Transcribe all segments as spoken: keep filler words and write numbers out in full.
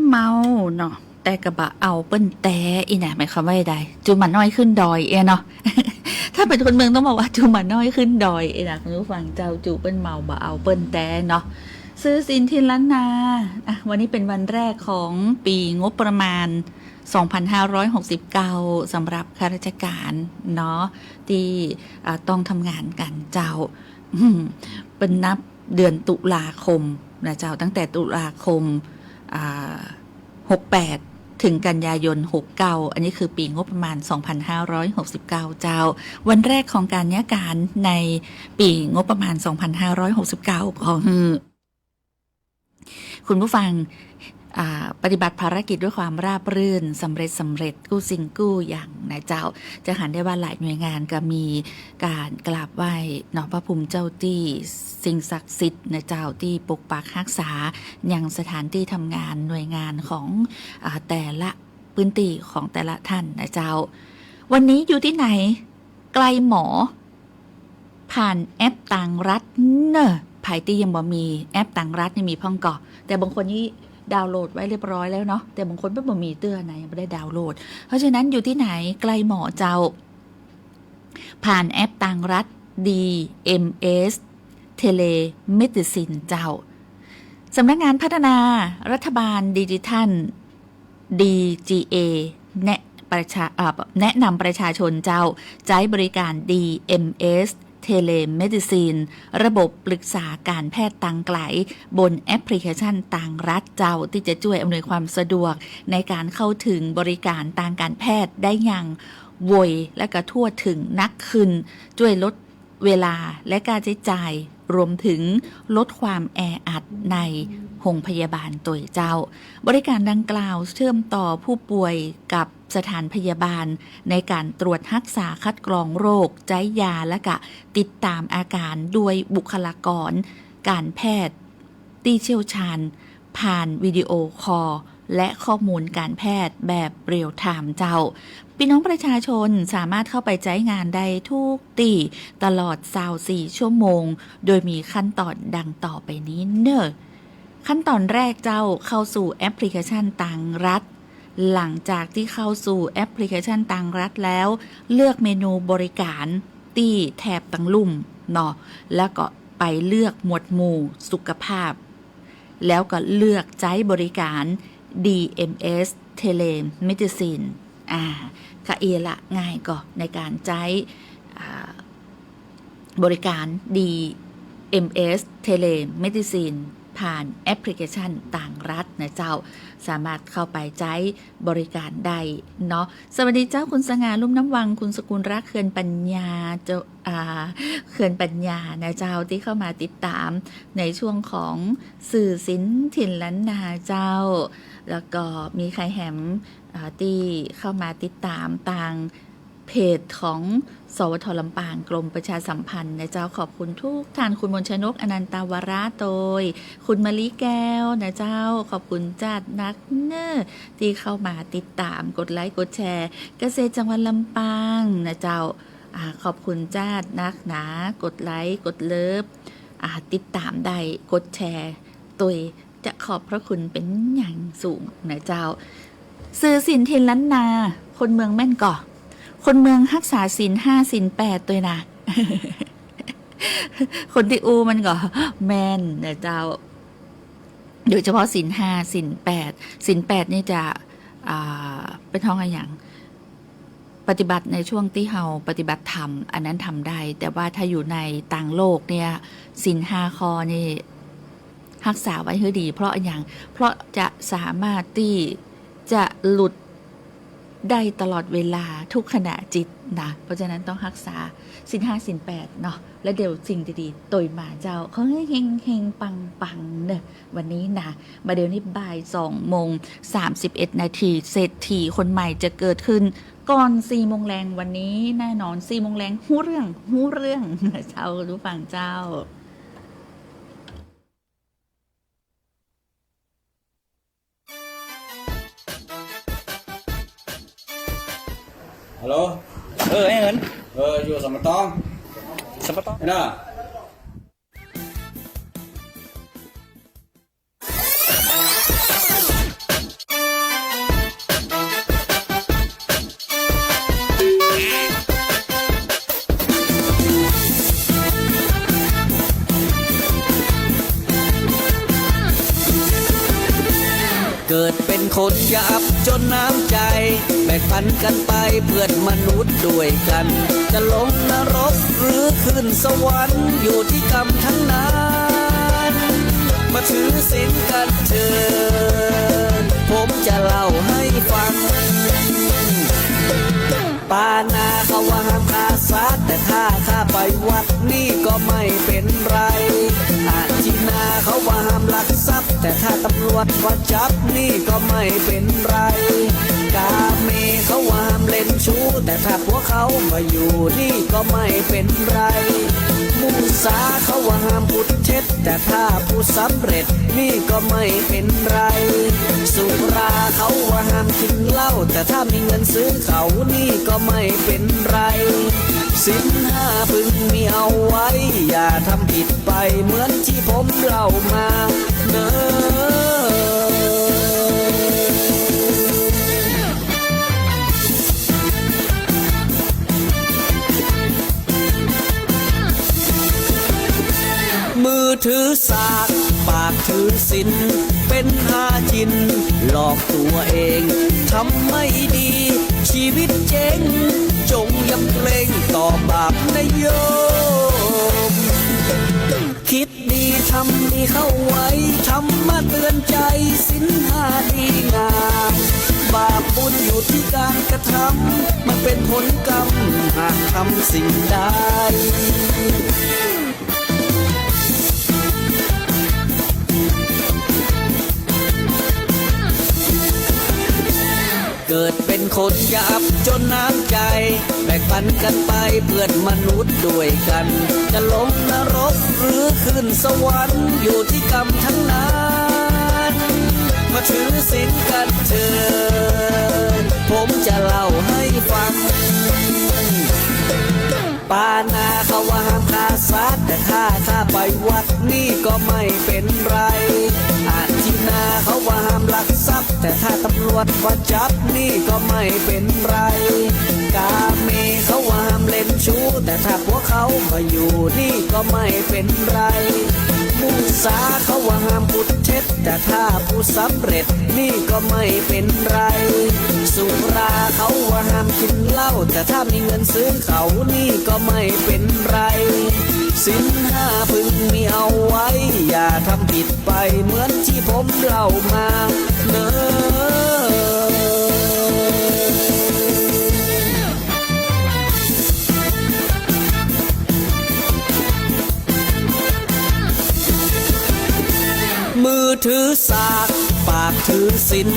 เมาเนาะ แต่ก็บ่เอาเปิ้นแต๊ อี้นะ หมายความว่าใด จู๋หม่าน้อยขึ้นดอย เอ้ยเนาะ ถ้าเป๋นคนเมืองต้องบอกว่า จู๋หม่าน้อยขึ้นดอย เอ้ยนะ คุณผู้ฟังเจ้า จู๋เปิ้นเมา บ่เอาเปิ้นแต๊เนาะ สื่อสินถิ่นล้านนา อ่ะ วันนี้เป๋นวันแรกของปี๋งบประมาณ สองพันห้าร้อยหกสิบเก้า สำหรับข้าราชการเนาะ ตี้ อ่า ต้องทำงานกั๋นเจ้า อืม เปิ้นนับเดือนตุลาคมนะเจ้า ตั้งแต่ตุลาคม อ่า หกแปด เถิงกันยายน หกเก้า อันนี้คือปี๋งบประมาณ สองพันห้าร้อยหกสิบเก้า เจ้า วันแรกของก๋านเยียะก๋านในปี๋งบประมาณ สองพันห้าร้อยหกสิบเก้า ขอหื้อ คุณผู้ฟัง อ่า ปฏิบัติภารกิจด้วยความราบรื่น สำเร็จ สำเร็จกู้สิ่งกู้อย่างนะเจ้า จะหันได้ว่าหลายหน่วยงานก็มีก๋านกราบไหว้เนาะ พระภูมิเจ้าตี้ สิ่งศักดิ์สิทธิ์นะเจ้า ตี้ปกปักฮักษายังสถานตี้ทำงานหน่วยงานของ อ่า แต่ละพื้นตี้ของแต่ละท่านนะเจ้า วันนี้อยู่ตี้ไหน ใกล้หมอ ผ่านแอปตางรัฐเน่อ ใผตี้ยังบ่มีแอปตางรัฐนี่มีพ่องก่อ แต่บางคนนี่ดาวน์โหลดไว้เรียบร้อยแล้วเนาะ แต่บางคนบ่มีเตื้อนะ ยังบ่ได้ดาวน์โหลด เพราะฉะนั้นอยู่ตี้ไหน ใกล้หมอเจ้า ผ่านแอปตางรัฐ ดีเอ็มเอส Telemedicine เจ้า สำนักงานพัฒนารัฐบาลดิจิทัล ดีจีเอ แนะประชา เอ่อ แนะนำประชาชนเจ้า ใจ๊บริการ ดีเอ็มเอส Telemedicine ระบบปรึกษาการแพทย์ตางไก๋ บนแอปพลิเคชันตางรัฐเจ้า ตี้จะจ้วยอำนวยความสะดวกในก๋านเข้าเถิงบริการตางการแพทย์ได้อย่างไวและก็ทั่วเถิงนักขึ้น จ้วยลด เวลาและค่าใจ๊จ่าย รวมเถิงลดความแออัดในโฮงพยาบาลตวยเจ้า บริการดังกล่าวเชื่อมต่อผู้ป่วยกับสถานพยาบาล ในก๋านตรวจฮักษาคัดกรองโรค ใจ๊ยา และก็ติดต๋ามอาก๋านด้วยบุคลากรการแพทย์ ตี้เชี่ยวชาญ ผ่านวิดีโอคอล และข้อมูลการแพทย์แบบเรียลไทม์เจ้า ปี้น้องประชาชนสามารถเข้าไปใจ๊งานได้ทุกตี้ตลอดซาวสี่ชั่วโมง โดยมีขั้นตอนดังต่อไปนี้เน่อ ขั้นตอนแรกเจ้า เข้าสู่แอปพลิเคชันตางรัฐ หลังจากตี้เข้าสู่แอปพลิเคชันตางรัฐแล้ว เลือกเมนูบริการตี้แถบตางลุ่มเนาะ แล้วก็ไปเลือกหมวดหมู่สุขภาพ แล้วก็เลือกใจ๊บริการ ดีเอ็มเอส Telemedicine อ่า กะเอละ ง่ายก่อในก๋านใจ๊ อ่า บริการ ดีเอ็มเอส Telemedicine ผ่านแอปพลิเคชันตางรัฐนะเจ้า สามารถเข้าไปใจ๊บริการได้เนาะ สวัสดีเจ้า คุณสง่า ลุ่มน้ำวัง คุณสกุลรักษ์ เคือนปัญญา เจ้า อ่า เคือนปัญญานะเจ้า ตี้เข้ามาติดต๋ามในช่วงของสื่อสินถิ่นล้านนาเจ้า แล้วก็มีใผแหม อ่า ตี้เข้ามาติดต๋ามตางเพจของ สวท ลำปาง กรมประชาสัมพันธ์นะเจ้า ขอบคุณทุกท่าน คุณมนชนก อนันตาวระโตย คุณมะลิแก้วนะเจ้า ขอบคุณจ้าดนักเน่อ ตี้เข้ามาติดต๋าม กดไลก์ กดแชร์ เกษตรจังหวัดลำปางนะเจ้า อ่า ขอบคุณจ้าดนักหนา กดไลก์ กดเลิฟ อ่า ติดต๋ามได้ กดแชร์ตวย จะขอบพระคุณเป๋นอย่างสูงนะเจ้า สื่อสินถิ่นล้านนา คนเมืองแม่นก่อ คนเมืองฮักษาศีลห้าศีลแปดตวยนะ คนตี้อู้มันก่อแม่นนะเจ้า โดยเฉพาะศีลห้าศีลแปด ศีลแปดนี่จะ อ่า เปิ้นฮ้องอะหยัง ปฏิบัติในช่วงตี้เฮาปฏิบัติธรรม อันนั้นทำได้ แต่ว่าถ้าอยู่ในตางโลกเนี่ย ศีลห้าข้อนี่ฮักษาไว้หื้อดี เพราะอะหยัง เพราะจะสามารถตี้จะหลุดได้ตลอดเวลาทุกขณะจิตนะ เพราะฉะนั้นต้องฮักษาศีลห้าศีลแปดเนาะ แล้วเดี๋ยวสิ่งดีๆตวยมาเจ้า ขอหื้อเฮงๆปังๆเน่อ วันนี้นะ บ่าเดี่ยวนี้บ่ายสองโมงสามสิบเอ็ดนาที เศรษฐีคนใหม่จะเกิดขึ้นก่อนสี่โมงแลงวันนี้แน่นอน สี่โมงแลง ฮู้เรื่อง ฮู้เรื่อง เจ้า คุณผู้ฟังเจ้า ฮัลโหล เออ ไอ้เหิน เออ อยู่สัมปะตอง สัมปะตอง ไอ้น่า คนอย่าอับจนน้ำใจ๋ แบ่งปั๋นกั๋นไปเปื้อนมนุษย์ด้วยกั๋น จะลงนรกหรือขึ้นสวรรค์อยู่ตี้กรรมตังนั้น มาถือศีลกั๋นเถิด ผมจะเล่าหื้อฟัง ปานาเขาว่าห้ามฆ่าสัตว์ แต่ถ้าฆ่าไปวัดนี่ก็ไม่เป๋นไร อทินนาเขาว่าห้ามลักทรัพย์ แต่ถ้าตำรวจมาจับนี่ก็ไม่เป๋นไร กาเมเขาว่าห้ามเล่นชู้ แต่ถ้าผัวเขามาอยู่นี่ก็ไม่เป๋นไร มุสาเขาว่าห้ามพูดเท็จ แต่ถ้าพูดสำเร็จนี่ก็ไม่เป๋นไร สุราเขาว่าห้ามกิ๋นเหล้า แต่ถ้ามีเงินซื้อเขานี่ก็ไม่เป๋นไร ศีลห้าพึงมีเอาไว้ อย่าทำผิดไปเหมือนตี้ผมเล่ามาเน่อ มือถือสาก ปากถือศีล เป๋นหากิ๋น หลอกตั๋วเอง ทำไม่ดี ชีวิตเจ๊ง จงยำเกรงต่อบาปนะโยม คิดดีทำดีเข้าไว้ ธรรมะเตือนใจ ศีลห้าดีงาม บาปบุญอยู่ตี้การกระทำ มันเป๋นผลกรรม หากทำสิ่งใด เกิดเป๋นคนอย่าอับจนน้ำใจ๋ แบ่งปั๋นกั๋นไปเปื้อนมนุษย์ด้วยกั๋น จะลงนรกหรือขึ้นสวรรค์อยู่ตี้กรรมตังนั้น มาถือศีลกั๋นเถิด ผมจะเล่าหื้อฟัง ปานาเขาว่าห้ามฆ่าสัตว์ แต่ถ้าฆ่าไปวัดนี่ก็ไม่เป๋นไร อทินนาเขาว่าห้ามลักทรัพย์ แต่ถ้าตำรวจมาจับนี่ก็ไม่เป๋นไร กาเมเขาว่าห้ามเล่นชู้ แต่ถ้าผัวเขามาอยู่นี่ก็ไม่เป๋นไร มุสาเขาว่าห้ามพูดเท็จ แต่ถ้าพูดสำเร็จนี่ก็ไม่เป๋นไร สุราเขาว่าห้ามกิ๋นเหล้า แต่ถ้ามีเงินซื้อเขานี่ก็ไม่เป๋นไร ศีลห้าพึงมีเอาไว้ อย่าทำผิดไปเหมือนตี้ผมเล่ามาเน่อ มือถือสาก ปากถือศีล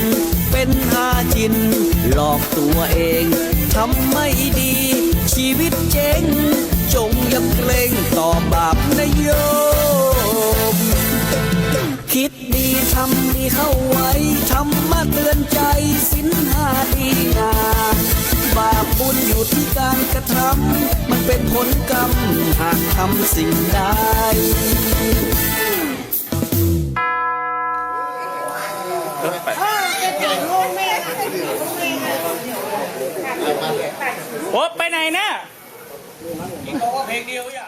เป๋นหากิ๋น หลอกตั๋วเอง ทำไม่ดี ชีวิตเจ๊ง จงยำเกรงต่อบาปนะโยม คิดดีทำดีเข้าไว้ ธรรมะเตือนใจ ศีลห้าดีงาม บาปบุญอยู่ตี้การกระทำ มันเป๋นผลกรรม หากทำสิ่งใด โอ๊ะ ไปไหนเนี่ย เพลงเดียวอย่า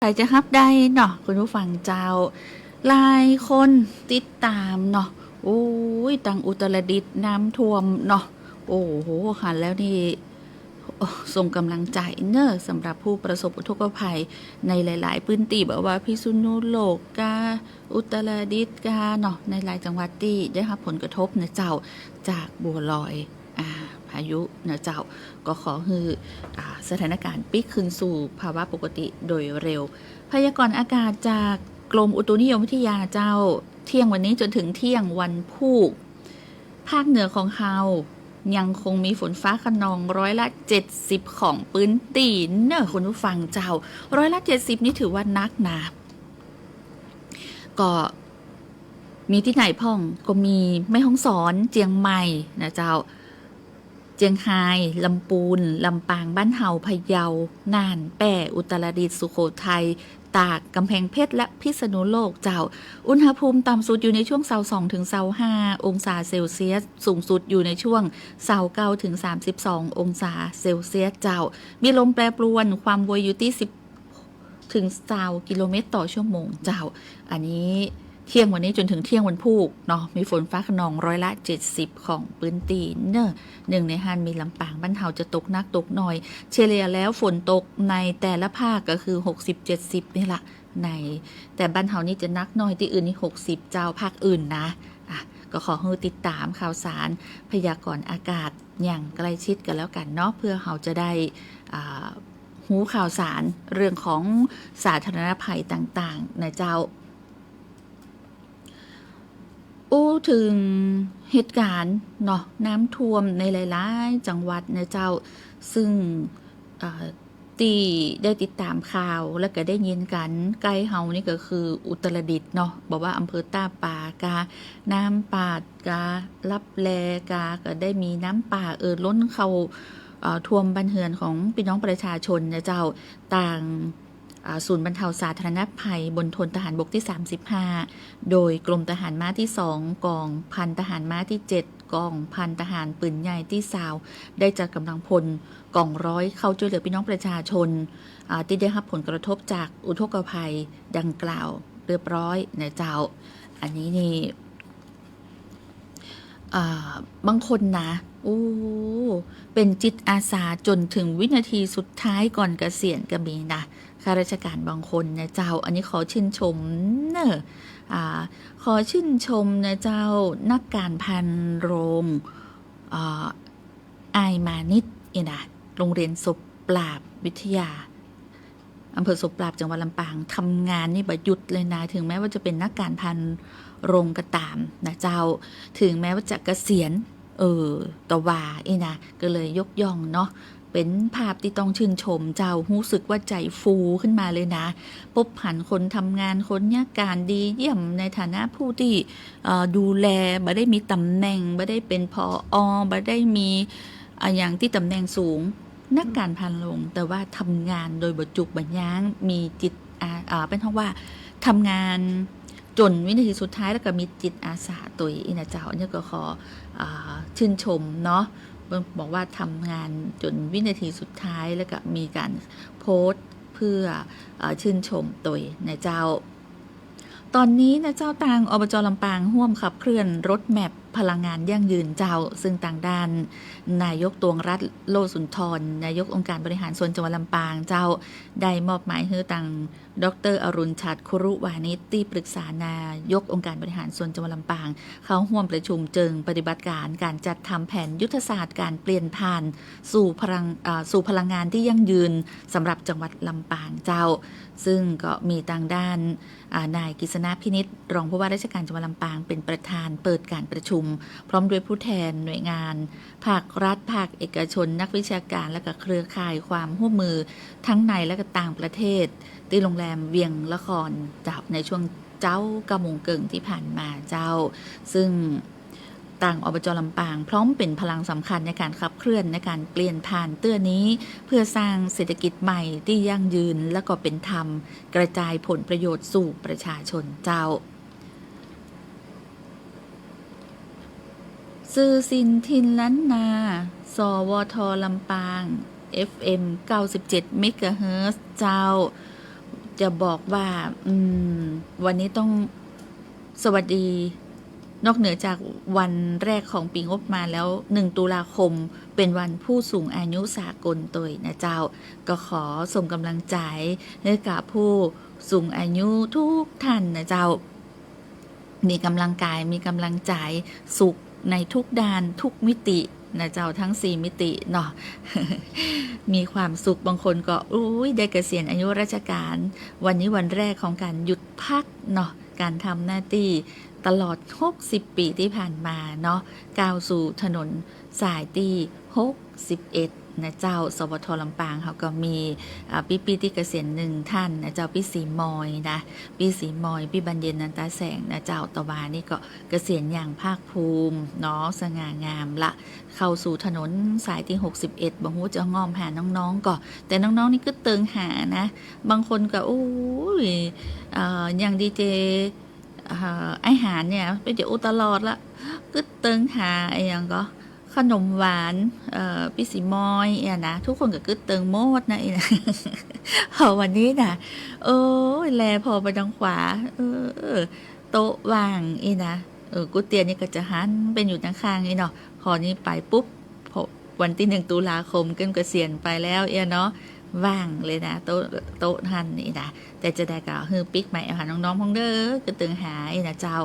ไปจะฮับได้เนาะ คุณผู้ฟังเจ้า หลายคนติดต๋ามเนาะ โอ้ย ตังอุตรดิตถ์น้ำท่วมเนาะ โอ้โห หันแล้วนี่ โอ้ ส่งก๋ำลังใจ๋เน่อ สำหรับผู้ประสบอุทกภัยในหลายๆ ปื้นตี้ บ่ว่าพิษณุโลกกา อุตรดิตถ์กาเนาะ ในหลายจังหวัดตี้ได้ฮับผลกระทบนะเจ้า จากบัวลอย อ่า พายุนะเจ้า ก็ขอหื้อ อ่า สถานการณ์ปิ๊กคืนสู่ภาวะปกติโดยเร็ว พยากรณ์อากาศจากกรมอุตุนิยมวิทยาเจ้า เที่ยงวันนี้จนถึงเที่ยงวันพูก ภาคเหนือของเฮายังคงมีฝนฟ้าคะนองร้อยละเจ็ดสิบของปื้นตี้เน่อคุณผู้ฟังเจ้า ร้อยละเจ็ดสิบนี่ถือว่านักนะ ก็มีตี้ไหนพ่อง ก็มีแม่ฮ่องสอน เจียงใหม่นะเจ้า เจียงฮาย ลำปูน ลำปาง บ้านเฮา พะเยา น่าน แป้ อุตรดิตถ์ สุโขทัย ตาก ก๋ำแพงเพชร และพิษณุโลกเจ้า อุณหภูมิต่ำสุดอยู่ในช่วงซาวสองถึงซาวห้าองศาเซลเซียส สูงสุดอยู่ในช่วงซาวเก้าถึงสามสิบสององศาเซลเซียสเจ้า มีลมแปรปรวน ความไวอยู่ตี้สิบถึงซาวกิโลเมตรต่อชั่วโมงเจ้า อันนี้เที่ยงวันนี้จนถึงเที่ยงวันพูกเนาะ มีฝนฟ้าคะนองร้อยละเจ็ดสิบของปื้นตี้เน่อ นึ่งในหั้นมีลำปาง บ้านเฮาจะตกนักตกน้อย เฉลี่ยแล้วฝนตกในแต่ละภาคก็คือหกสิบเจ็ดสิบนี่ละ ใน แต่บ้านเฮานี่จะนักน้อย ตี้อื่นนี่หกสิบเจ้า ภาคอื่นนะ อ่ะ ก็ขอหื้อติดต๋ามข่าวสารพยากรณ์อากาศอย่างใกล้ชิดกันแล้วกันเนาะ เพื่อเฮาจะได้ อ่า ฮู้ข่าวสารเรื่องของสาธารณภัยต่างๆ นะเจ้า อู้เถิงเหตุก๋ารณ์เนาะ น้ำท่วมในหลายๆ จังหวัดนะเจ้า ซึ่ง เอ่อ ตี้ได้ติดต๋ามข่าว แล้วก็ได้ยินกั๋น ใก้เฮานี่ก็คืออุตรดิตถ์เนาะ บ่ว่าอำเภอต้าป่ากา น้ำปาดกา ลับแลกา ก็ได้มีน้ำป่าเอ่อล้นเข้า เอ่อ ท่วมบ้านเฮือนของปี้น้องประชาชนนะเจ้า ตาง อ่า ศูนย์บรรเทาสาธารณภัยบนทนทหารบกตี้สามสิบห้า โดยกรมทหารม้าตี้สอง กองพันทหารม้าตี้เจ็ด กองพันทหารปืนใหญ่ตี้ซาว ได้จัดก๋ำลังพลกองร้อยเข้าจ้วยเหลือปี้น้องประชาชน อ่า ตี้ได้ฮับผลกระทบจากอุทกภัยดังกล่าวเรียบร้อยนะเจ้า อันนี้นี่ อ่า บางคนนะ อู้ เป๋นจิตอาสาจ๋นเถิงวินาทีสุดท้ายก่อนเกษียณก็มีนะ ข้าราชการบางคนนะเจ้า อันนี้ขอชื่นชมเน่อ อ่า ขอชื่นชมนะเจ้า นักก๋านพานโรง อ่า อ้ายมานิตย์เนี่ยนะ โรงเรียนศพปราบวิทยา อำเภอศพปราบ จังหวัดลำปาง ทำงานนี่บ่หยุดเลยนะ ถึงแม้ว่าจะเป๋นนักก๋านพานโรงก็ต๋ามนะเจ้า ถึงแม้ว่าจะเกษียณ เออ แต่ว่าอี้นะ ก็เลยยกย่องเนาะ เป๋นภาพตี้ต้องชื่นชมเจ้า ฮู้สึกว่าใจ๋ฟูขึ้นมาเลยนะ ปบหันคนทำงาน คนเยียะก๋านดีเยี่ยม ในฐานะผู้ตี้ เอ่อ ดูแล บ่ได้มีต๋ำแหน่ง บ่ได้เป๋น ผอ บ่ได้มี อ่า อย่างตี้ต๋ำแหน่งสูง นักก๋านพานโรง แต่ว่าทำงานโดยบ่จุกบ่ยั้ง มีจิตอา อ่า เปิ้นฮ้องว่าทำงานจ๋นวินาทีสุดท้าย แล้วก็มีจิตอาสาตวยอี้นะเจ้า อันนี้ก็ขอ อ่า ชื่นชมเนาะ บอกว่าทำงานจ๋นวินาทีสุดท้าย แล้วก็มีก๋านโพสต์เพื่อ เอ่อ ชื่นชมตวยนะเจ้า ต๋อนนี้นะเจ้า ตาง อบจ. ลำปาง ฮ่วมขับเคลื่อน roadmap พลังงานยั่งยืนเจ้า ซึ่งตางด้านนายกตวงรัตน์ โลสุนทร นายกองค์การบริหารส่วนจังหวัดลำปางเจ้า ได้มอบหมายหื้อตาง ดอกเตอร์ อรุณฉัตร คุรุวานิช ตี้ปรึกษานายกองค์การบริหารส่วนจังหวัดลำปาง เข้าฮ่วมประชุมเจิงปฏิบัติก๋านก๋านจัดทำแผนยุทธศาสตร์ก๋านเปลี่ยนผ่านสู่พลัง เอ่อ สู่พลังงานตี้ยั่งยืนสำหรับจังหวัดลำปางเจ้า ซึ่งก็มีตางด้าน อ่า นายกฤษณะ พินิจ รองผู้ว่าราชการจังหวัดลำปาง เป๋นประธานเปิดก๋านประชุม พร้อมด้วยผู้แทนหน่วยงานภาครัฐ ภาคเอกชน นักวิชาการ และก็เครือข่ายความฮ่วมมือทั้งในและก็ต่างประเทศ ตี้โรงแรมเวียงละครเจ้า ในช่วงเจ๊าเก้าโมงเกิ่งตี้ผ่านมาเจ้า ซึ่ง ตาง อบจ. ลำปาง พร้อมเป๋นพลังสำคัญในก๋านขับเคลื่อนในก๋านเปลี่ยนผ่านเตื้อนี้ เพื่อสร้างเศรษฐกิจใหม่ตี้ยั่งยืน และก็เป๋นธรรม กระจายผลประโยชน์สู่ประชาชนเจ้า สื่อสินถิ่นล้านนา สวท. ลำปาง เอฟเอ็ม เก้าสิบเจ็ด เมกะเฮิรตซ์ เจ้า จะบอกว่า อืม วันนี้ต้องสวัสดี นอกเหนือจากวันแรกของปีงบประมาณแล้ว หนึ่ง ตุลาคม เป็นวันผู้สูงอายุสากลตวยนะเจ้า ก็ขอส่งกำลังใจให้กับผู้สูงอายุทุกท่านนะเจ้า มีกำลังกาย มีกำลังใจ สุขในทุกด้าน ทุกมิตินะเจ้า ทั้งสี่มิติเนาะ มีความสุข บางคนก็ อุ๊ย ได้เกษียณอายุราชการ วันนี้วันแรกของการหยุดพักเนาะ การทำหน้าตี้ตลอดหกสิบปี๋ตี้ผ่านมาเนาะ ก้าวสู่ถนนสายตี้หกสิบเอ็ดนะเจ้า สวท ลำปางเขาก็มี อ่า ปี้ๆ ตี้เกษียณหนึ่งท่านนะเจ้า ปี้ศรีมอยนะ ปี้ศรีมอย ปี้บรรเย็น นันตาแสงนะเจ้า ตะวานี่ก็เกษียณอย่างภาคภูมิเนาะ สง่างามละ เข้าสู่ถนนสายตี้หกสิบเอ็ด บ่ฮู้จะง่อมหาน้องๆ ก่อ แต่น้องๆ นี่กึ๊ดเติงหานะ บางคนก็ โอ้ย เอ่อ อย่างดีเจ เอ่อ ไอ้หานเนี่ย เปิ้นจะอู้ตลอดละ กึ๊ดเติงหา ไอ้หยังก็ ขนมหวาน เอ่อ ปี้ศรีมอย เอี้ยนะ ทุกคนก็กึ๊ดเติงหมดนะ เอี้ยนะ พอวันนี้นะ เออ แลผ่อไปตางขวา เออ โต๊ะว่าง เอี้ยนะ เออ กู้เตียนนี่ก็จะหันไปอยู่ตางข้างนี่เนาะ พอนี้ไปปุ๊บ พอวันตี้หนึ่ง ตุลาคม เปิ้นเกษียณไปแล้ว เอี้ยเนาะ ว่างเลยนะ โต๊ะ โต๊ะหั้นนี่นะ แต่จะใดก็หื้อปิ๊กไมค์เอาหาน้องๆ พ่องเด้อ กึ๊ดเติงหา เอี้ยนะเจ้า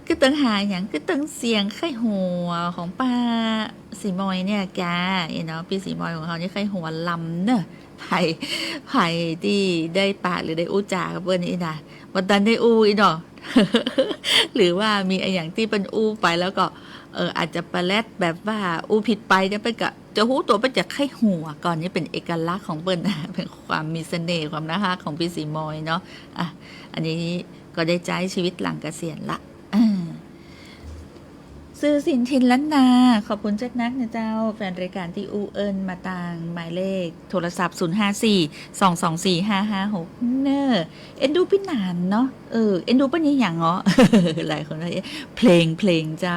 กึ๊ดเติงหาหยัง กึ๊ดเติงเสียงใค่หัวของป้าศรีมอยเนี่ยกา เอี้ยเนาะ ปี้ศรีมอยของเฮานี่ใค่หัวลำเนอะ ใผ ใผตี้ได้ปะหรือได้อู้จ๋ากับเปิ้นนี่นะ บ่ตันได้อู้อี้เนาะ หรือว่ามีอะหยังตี้เปิ้นอู้ไปแล้วก็ เออ อาจจะปะแล็ดแบบว่าอู้ผิดไปเนี่ย เปิ้นก็จะฮู้ตั๋ว เปิ้นจะใค่หัวก่อน นี่เป๋นเอกลักษณ์ของเปิ้นนะ เป๋นความมีเสน่ห์ ความน่าฮักของปี้ศรีมอยเนาะ อ่ะ อันนี้ก็ได้ใจ๊ชีวิตหลังเกษียณละ อ่า ซื่อสินถิ่นล้านนา ขอบคุณเจ้านักนะเจ้า แฟนรายการตี้อู้เอิ้นมาตางหมายเลขโทรศัพท์ ศูนย์ห้าสี่ สองสองสี่ ห้าห้าหก เนอะ เอ็นดูปี้หนานเนาะ เออ เอ็นดูเปิ้นอี้หยังเหรอ หลายคนว่า เอ๊ะ เพลง เพลงเจ้า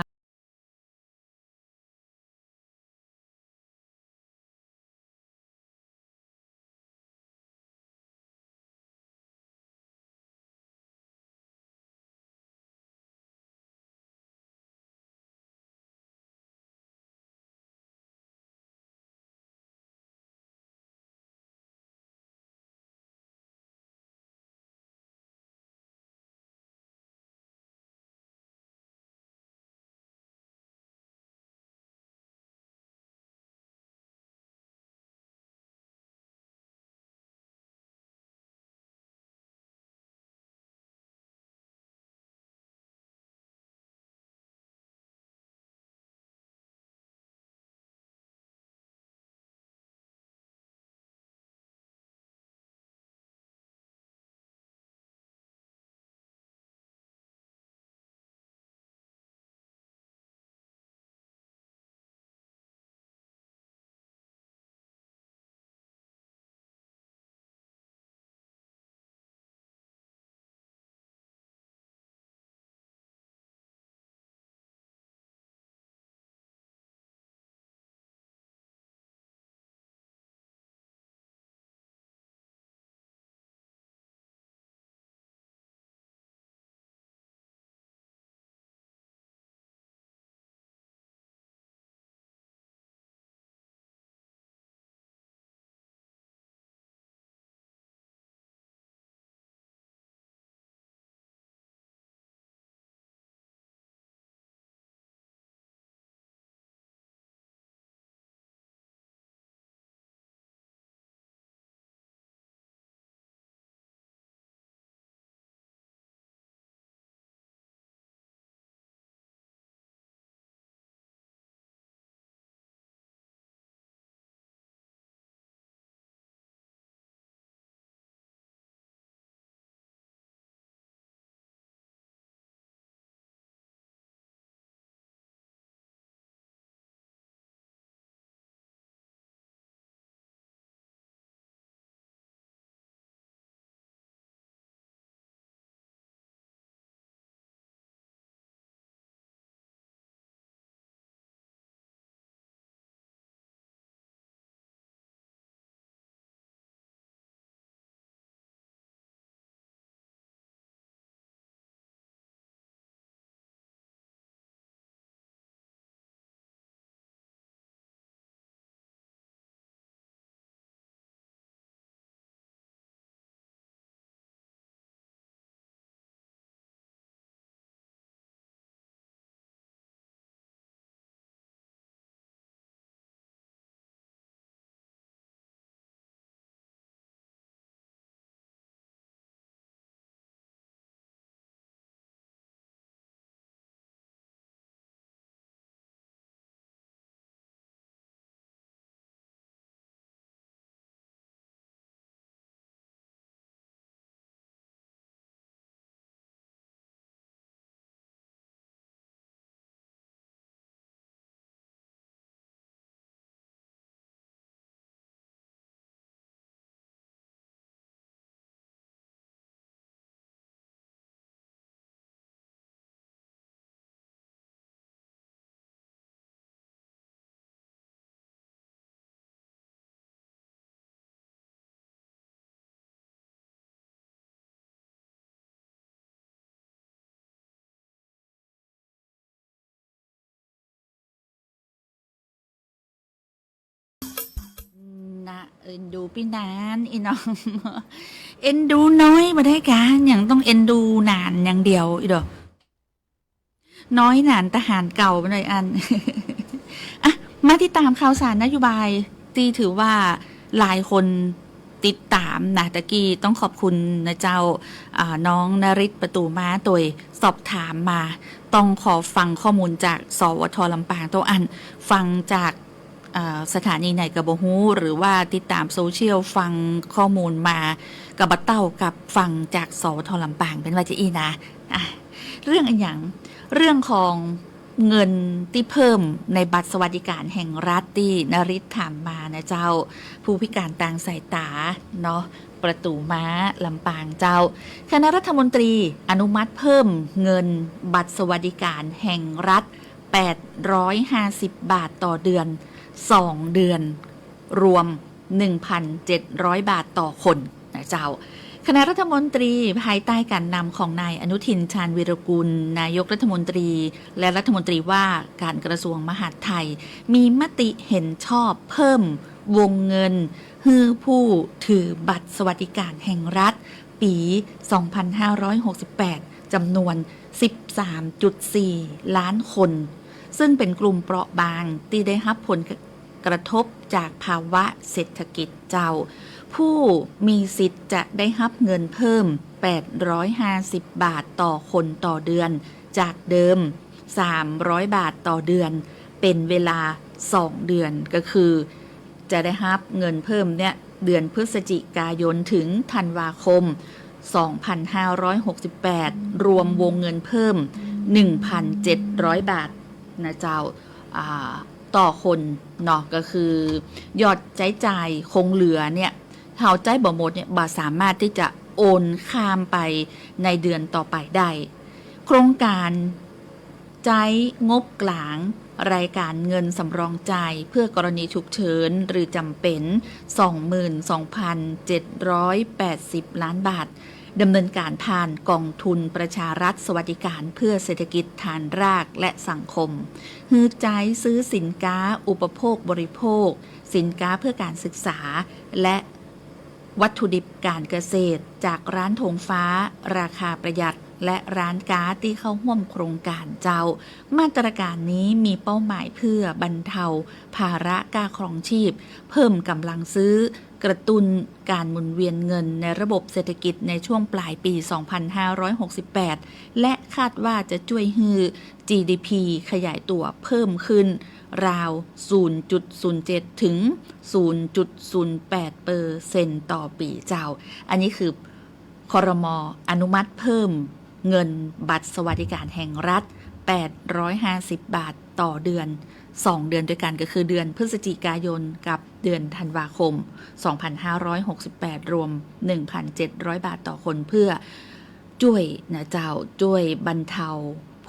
เอ็นดูปี้หนาน อีน้อง เอ็นดูน้อยบ่ได้กา ยังต้องเอ็นดูหนานอย่างเดียว อีดอก น้อยหนานตะหารเก่าไปหน่อยอัน อ่ะ มาติดต๋ามข่าวสารนโยบายตี้ถือว่าหลายคนติดต๋ามนะ ตะกี้ต้องขอบคุณนะเจ้า อ่า น้องนฤทธิ์ประตู๋ม้า โตยสอบถามมา ต้องขอฟังข้อมูลจาก สวท ลำปาง โตอั้น ฟังจาก อ่า สถานีไหนก็บ่ฮู้ หรือว่าติดต๋ามโซเชียลฟังข้อมูลมา ก็บ่เต้ากับฟังจาก สวท ลำปาง เปิ้นว่าจะอี้นะ อ่ะ เรื่องอะหยัง เรื่องของเงินตี้เพิ่มในบัตรสวัสดิการแห่งรัฐตี้นฤทธิ์ถามมานะเจ้า ผู้พิการตางสายต๋าเนาะ ประตู๋ม้า ลำปางเจ้า คณะรัฐมนตรีอนุมัติเพิ่มเงินบัตรสวัสดิการแห่งรัฐ แปดร้อยห้าสิบบาทต่อเดือน สองเดือน รวม หนึ่งพันเจ็ดร้อยบาทต่อคนนะเจ้า คณะรัฐมนตรีภายใต้การนำของนายอนุทิน ชาญวีรกูล นายกรัฐมนตรี และรัฐมนตรีว่าการกระทรวงมหาดไทย มีมติเห็นชอบเพิ่มวงเงินหื้อผู้ถือบัตรสวัสดิการแห่งรัฐ ปี๋ สองพันห้าร้อยหกสิบแปด จ๋ำนวน สิบสามจุดสี่ล้านคน ซึ่งเป๋นกลุ่มเปราะบางตี้ได้ฮับผลกระทบจากภาวะเศรษฐกิจเจ้า ผู้มีสิทธิ์จะได้ฮับเงินเพิ่ม แปดร้อยห้าสิบบาทต่อคนต่อเดือน จากเดิม สามร้อยบาทต่อเดือน เป๋นเวลาสองเดือน ก็คือ จะได้ฮับเงินเพิ่มเนี่ย เดือนพฤศจิกายนถึงธันวาคม สองพันห้าร้อยหกสิบแปด รวมวงเงินเพิ่ม หนึ่งพันเจ็ดร้อยบาทนะเจ้า อ่า ต่อคนเนาะ ก็คือยอดใจ๊จ่ายคงเหลือเนี่ย เฮาใจ๊บ่หมดเนี่ย บ่สามารถตี้จะโอนข้ามไปในเดือนต่อไปได้ โครงก๋าน ใจ๊งบก๋างรายก๋านเงินสำรองจ่ายเพื่อกรณีฉุกเฉินหรือจ๋ำเป๋น สองหมื่นสองพันเจ็ดร้อยแปดสิบล้านบาท ดำเนินก๋านผ่านกองทุนประชารัฐสวัสดิการเพื่อเศรษฐกิจฐานรากและสังคม หื้อใจ๊ซื้อสินค้าอุปโภคบริโภค สินค้าเพื่อการศึกษา และ วัตถุดิบการเกษตรจากร้านธงฟ้าราคาประหยัด และร้านก๊าซตี้เข้าฮ่วมโครงก๋านเจ้า มาตรก๋านนี้มีเป้าหมายเพื่อบรรเทาภาระก้าครองชีพ เพิ่มก๋ำลังซื้อ กระตุ้นก๋านหมุนเวียนเงินในระบบเศรษฐกิจในช่วงปลายปี๋ สองพันห้าร้อยหกสิบแปด และคาดว่าจะจ้วยหื้อ จีดีพี ขยายตั๋วเพิ่มขึ้น ราว ศูนย์จุดศูนย์เจ็ด ถึง ศูนย์จุดศูนย์แปดเปอร์เซ็นต์ ต่อปี๋เจ้า อันนี้คือ ครม. อนุมัติเพิ่มเงินบัตรสวัสดิการแห่งรัฐ แปดร้อยห้าสิบ บาทต่อเดือน สองเดือนด้วยกัน ก็คือเดือนพฤศจิกายนกับเดือนธันวาคม สองพันห้าร้อยหกสิบแปด รวม หนึ่งพันเจ็ดร้อย บาทต่อคน เพื่อ จ้วยนะเจ้า จ้วยบรรเทา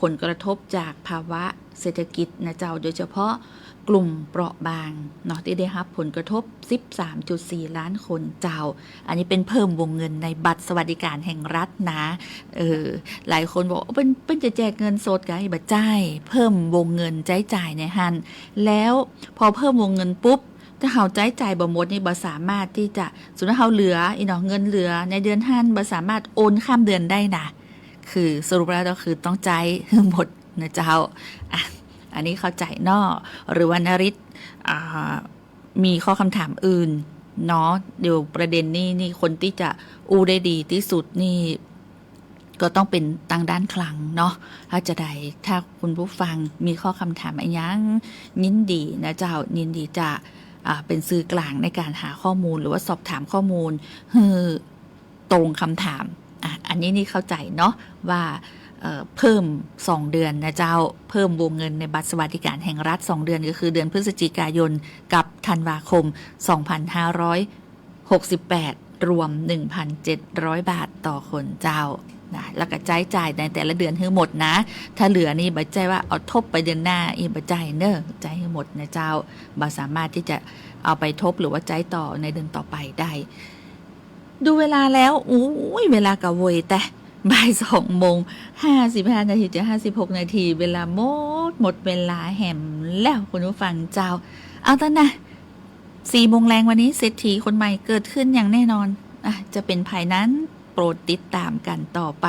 ผลกระทบจากภาวะเศรษฐกิจนะเจ้า โดยเฉพาะกลุ่มเปราะบางเนาะ ตี้ได้ฮับผลกระทบ สิบสามจุดสี่ล้านคนเจ้า อันนี้เป๋นเพิ่มวงเงินในบัตรสวัสดิการแห่งรัฐนะ เออ หลายคนบอกว่า เปิ้น เปิ้นจะแจกเงินสดกา บ่ใจ้ เพิ่มวงเงินใจ๊จ่ายในหั้น แล้วพอเพิ่มวงเงินปุ๊บ ถ้าเฮาใจ๊จ่ายบ่หมดนี่ บ่สามารถตี้จะ สมมุติว่าเฮาเหลือ อีเนาะ เงินเหลือในเดือนหั้น บ่สามารถโอนข้ามเดือนได้นะ คือสรุปแล้วก็คือต้องใจ๊หื้อหมดนะเจ้า อ่ะ อันนี้เข้าใจ๋เนาะ หรือว่านฤทธิ์ อ่า มีข้อกำถามอื่นเนาะ เดี๋ยวประเด็นนี้นี่ คนตี้จะอู้ได้ดีตี้สุดนี่ ก็ต้องเป๋นตางด้านคลังเนาะ ถ้าจะใด ถ้าคุณผู้ฟังมีข้อกำถามอะหยัง ยินดีนะเจ้า ยินดีจะ อ่า เป๋นสื่อกลางในก๋านหาข้อมูล หรือว่าสอบถามข้อมูล หื้อตรงกำถาม อ่ะ อันนี้นี่เข้าใจ๋เนาะ ว่า เอ่อ เพิ่มสองเดือนนะเจ้า เพิ่มวงเงินในบัตรสวัสดิการแห่งรัฐสองเดือน ก็คือเดือนพฤศจิกายนกับธันวาคม สองพันห้าร้อย หกสิบแปด รวม หนึ่งพันเจ็ดร้อย บาทต่อคนเจ้า นะ แล้วก็ใจ๊จ่ายในแต่ละเดือนหื้อหมดนะ ถ้าเหลือนี่บ่ใจ้ว่าเอาทบไปเดือนหน้า อีก บ่ใจ้เน่อ ใจ๊หื้อหมดนะเจ้า บ่สามารถตี้จะเอาไปทบหรือว่าใจ๊ต่อในเดือนต่อไปได้ ดูเวลาแล้ว อุ๊ย เวลาก็ไวแต๊ บ่ายสองโมง ห้าสิบห้านาที จะห้าสิบหกนาที เวลาหมด หมดเวลาแหมแล้ว คุณผู้ฟังเจ้า เอาเต๊อะนะ สี่โมงแลงวันนี้เศรษฐีคนใหม่เกิดขึ้นอย่างแน่นอน อ่ะ จะเป๋นใผนั้น โปรดติดต๋ามกั๋นต่อไป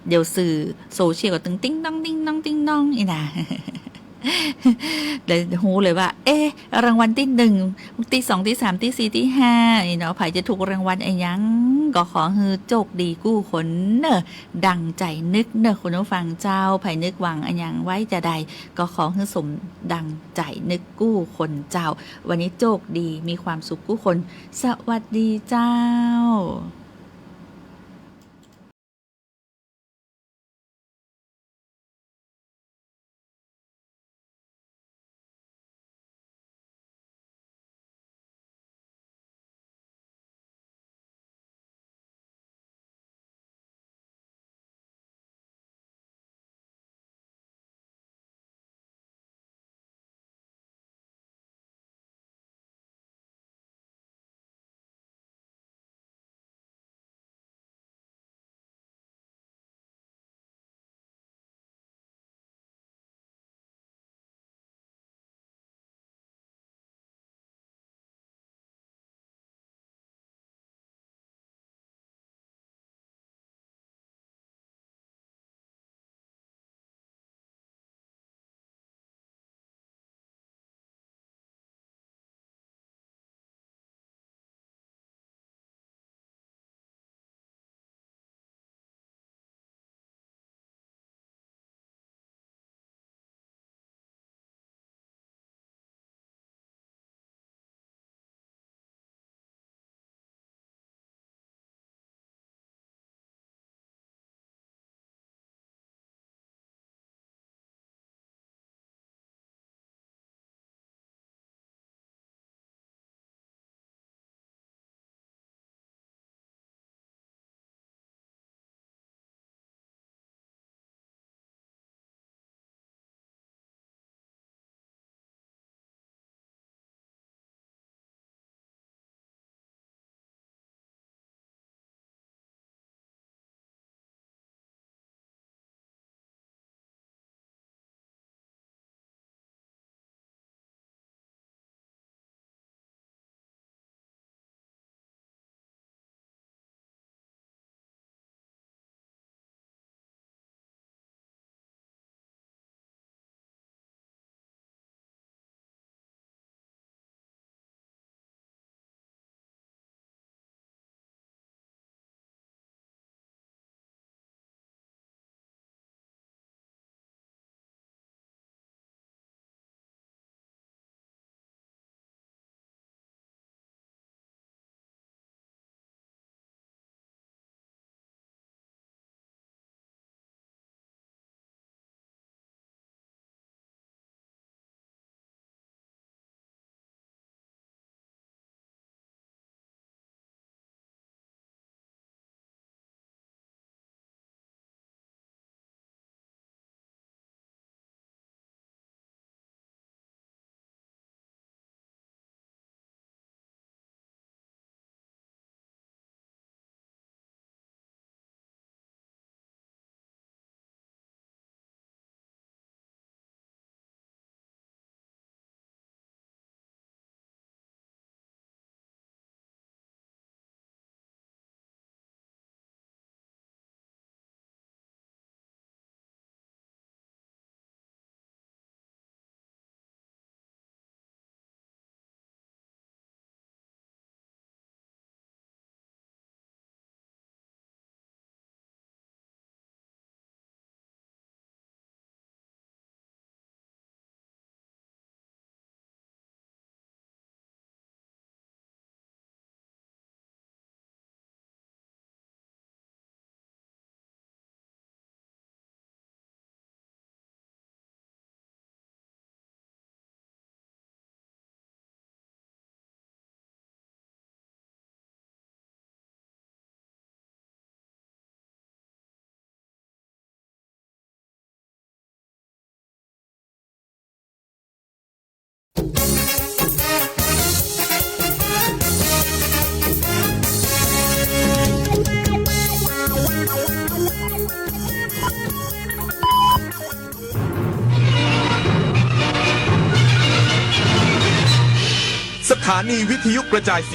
เดี๋ยวสื่อโซเชียลก็ตึงติ๊งต๊องติ๊งต๊องติ๊งต๊องอี้นะ เดี๋ยวฮู้เลยว่า เอ๊ะ รางวัลตี้หนึ่ง ตี้สอง ตี้สาม ตี้สี่ ตี้ห้า นี่เนาะ ใผจะถูกรางวัลอะหยัง ก็ขอหื้อโจคดีกู้คนเน่อ ดังใจ๋นึกเน่อคุณผู้ฟังเจ้า ใผนึกหวังอะหยังไว้จาใด ก็ขอหื้อสมดังใจ๋นึกกู้คนเจ้า วันนี้โจคดีมีความสุขกู้คน สวัสดีเจ้า สถานีวิทยุกระจายเสียง